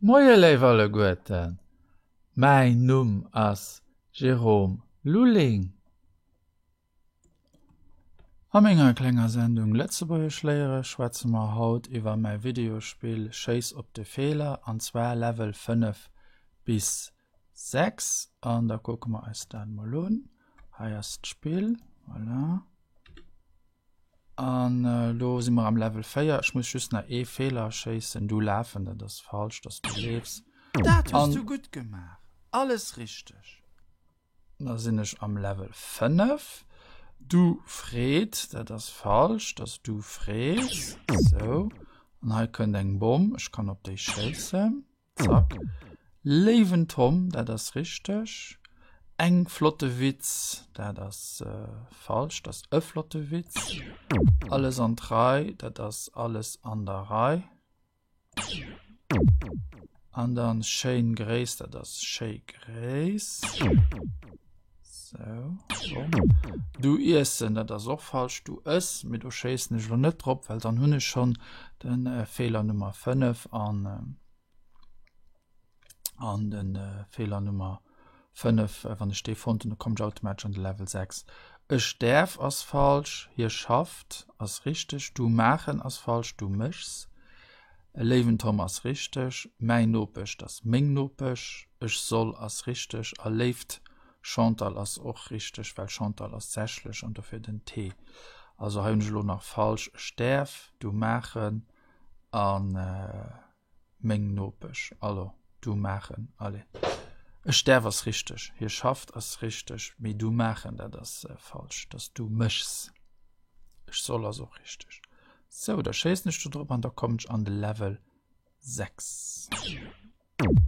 Moie léif alleguerten, mäin Numm ass Jérôme Lulling. A menger klenger Sendung Lëtzebuergesch léiere schwätze mer haut iwwer mäi Videospill Schéiss op de Feeler an zwar Level 5 bis 6 an da kucke mer eis dat mol un. Hei ass d'Spill, voilà. An elo si mer am Level 4. Ech muss just nach ee Feeler schéissen. Du lafen, dat ass falsch, dass du leefs. Dat hues du gutt gemaach! Alles richteg! Da sinn ech am Level 5. Du freet, dat ass falsch, dass du frees. Sou. An hei kënnt eng Bomm. Ech kann op déi schéissen. Zack. Léiwen Tom, dat ass richteg. Eng flotte Witz, dat ass falsch, dat ass e flotte Witz. Alles an d'Rei, dat ass alles an der Rei. An dann schéin Gréiss, dat ass schéi Gréiss. Sou, bomm. Du iessen, dat ass och falsch, du ëss, mee do schéissen ech elo net drop, well dann hunn ech schonn de Feeler Nummer 5 an an de Feeler Nummer 5, wann ech dee fonnt hunn, da kommen ech automatesch an de Level 6. Ech däerf ass falsch, hie schafft ass richteg, du maachen ass falsch, du méchs. E léiwen Tom ass richteg, mäin Nopesch ass meng Nopesch, ech soll ass richteg a léift Chantal ass och richteg, well Chantal ass sächlech an dofir den T. Also hei hunn ech elo nach falsch, ech däerf, du maachen a meng Nopesch. Also du maachen, allez. Ech däerf ass richteg, hie schafft ass richteg, mee du maachen, dat ass falsch, dass du méchs. Ech soll ass och richteg. Sou, da schéissen ech do drop an da kommen ech an de Level 6.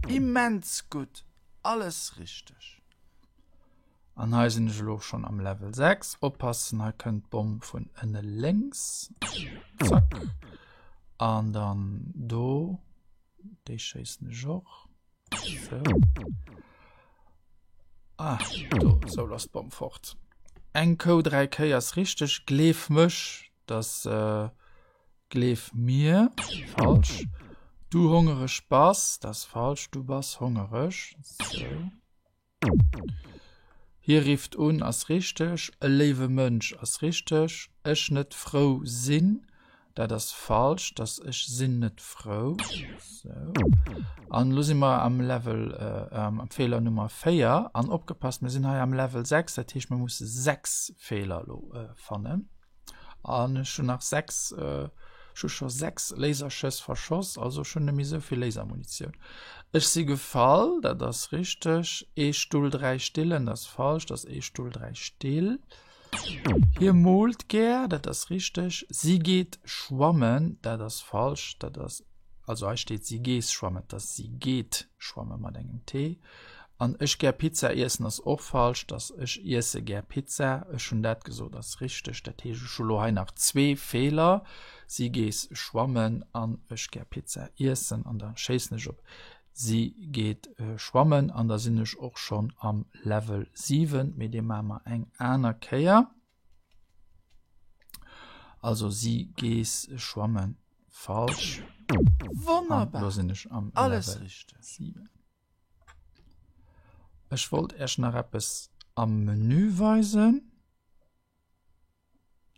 Immens gutt, alles richteg. An hei sinn ech elo schonn am Level 6. Oppassen, hei kënnt d'Bomm vun ënne lénks. Zack. An dann do, déi schéissen ech och. Sou. Ah, do, sou lass d'Bomm fort. Eng Kou, 3 Kéi ass richteg. Gleef mech, dass äh, gleef mir, falsch. Du hongereg bass, dat ass falsch, du bass hongereg. Sou. Hie rifft un ass richteg. E léiwe Mënsch ass richteg. Ech net frou sinn, dat ass falsch, dass ech sinn net frou. Sou. An elo si mer am Level, am Feeler Nummer 4. An opgepasst, mir sinn hei am Level 6, dat heescht mir musse 6 Feeler elo fannen. An ech hunn nach 6, ech hu scho 6 Laserschëss verschoss, also ech hunn net méi esou vill Lasermunitioun. Ech si gefall, dat ass richteg. Ee Stull, 3 Stillen, dat ass falsch, dat ass ee Stull, 3 Still. Hie moolt gär, dat ass richteg. Si geet schwammen, dat ass falsch, dat ass, also hei steet si gees schwammen, et ass si geet schwamme mat engem T. An ech gär Pizza iessen ass och falsch, dass ech iesse gär Pizza. Ech hunn dat gesot ass richteg. Dat heescht ech hu lo hei nach zwee Feeler, si gees schwammen an ech gär Pizza iessen an da schéissen ech op si geet schwammen an da sinn ech och schonn am Level 7, mee dee maache mer eng aner Kéier. Also si gees schwammen falsch. Wonnerbar! An lo sinn ech am Alles Level richteg. 7. Ech wollt Iech nach eppes am Menü weisen.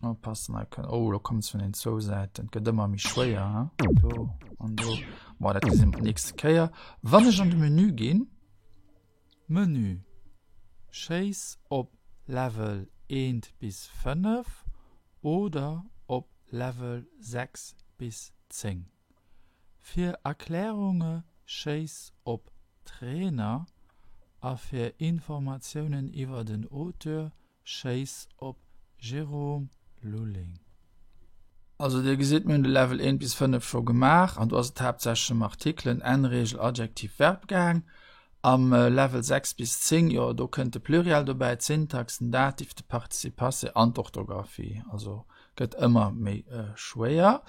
Oppassen, hei kënn, oh, lo kommt es vun den zwou Säiten. Et gëtt ëmmer méi schwéier, he? Do an do. Bon, dat gesi mer d'nächste Kéier. Wann ech an de Menü ginn. Menü, Schéiss op Level 1 bis 5 oder op Level 6 bis 10. Fir Erklärunge schéiss op Trainer a fir Informatiounen iwwer den Auteur schéiss op Jérôme Lulling. Also dir gesitt, mir hunn de Level 1 bis 5 scho gemaach an do ass et haaptsächlech ëm Artikelen, N-Reegel, Adjektiv, Verb gaang. Am Level 6 bis 10, jo do kënnt de Pluriel dobäi, d'Syntax, den Dativ, de Participe passé an d'Orthografie. Also gëtt ëmmer méi schwéier.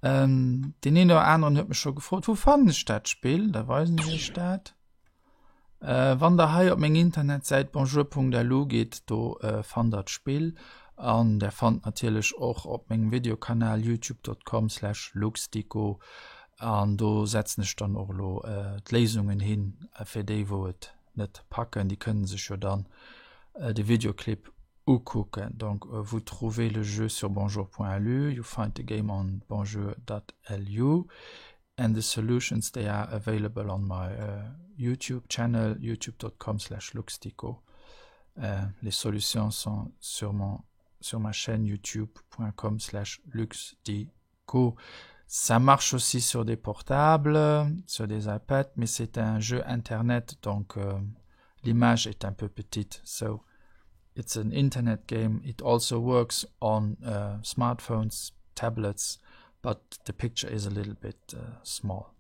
Deen een oder aneren huet mech scho gefrot, wou fannen ech dat Spill? Da weisen ech iech dat. Wann der hei op meng Internetsäit bonjour.lu gitt, do fannt der d'Spill. An der fannt natierlech och op mengem Videokanal youtube.com slash luxdico. An do setzen ech dann och elo d'Léisungen hin fir déi wou et net packen, déi kënnen sech jo dann de Videoclip ukucken. Donc vous trouvez le jeu sur bonjour.lu, you find the game on bonjour.lu and the solutions they are available on my YouTube channel youtube.com slash luxdico. Les solutions sont sur mon sur ma chaîne youtube.com slash luxdico. Ça marche aussi sur des portables, sur des iPads, mais c'est un jeu internet, donc euh, l'image est un peu petite. So it's an internet game. It also works on uh, smartphones, tablets, but the picture is a little bit uh, small.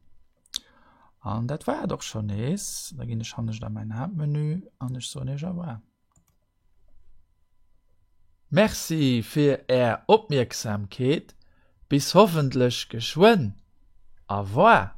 An dat war et och schonn nees. Da ginn ech hannescht a mäin Haaptmenü an ech soen iech au revoir. Merci fir är Opmierksamkeet, bis hoffentlech geschwënn. Au revoir.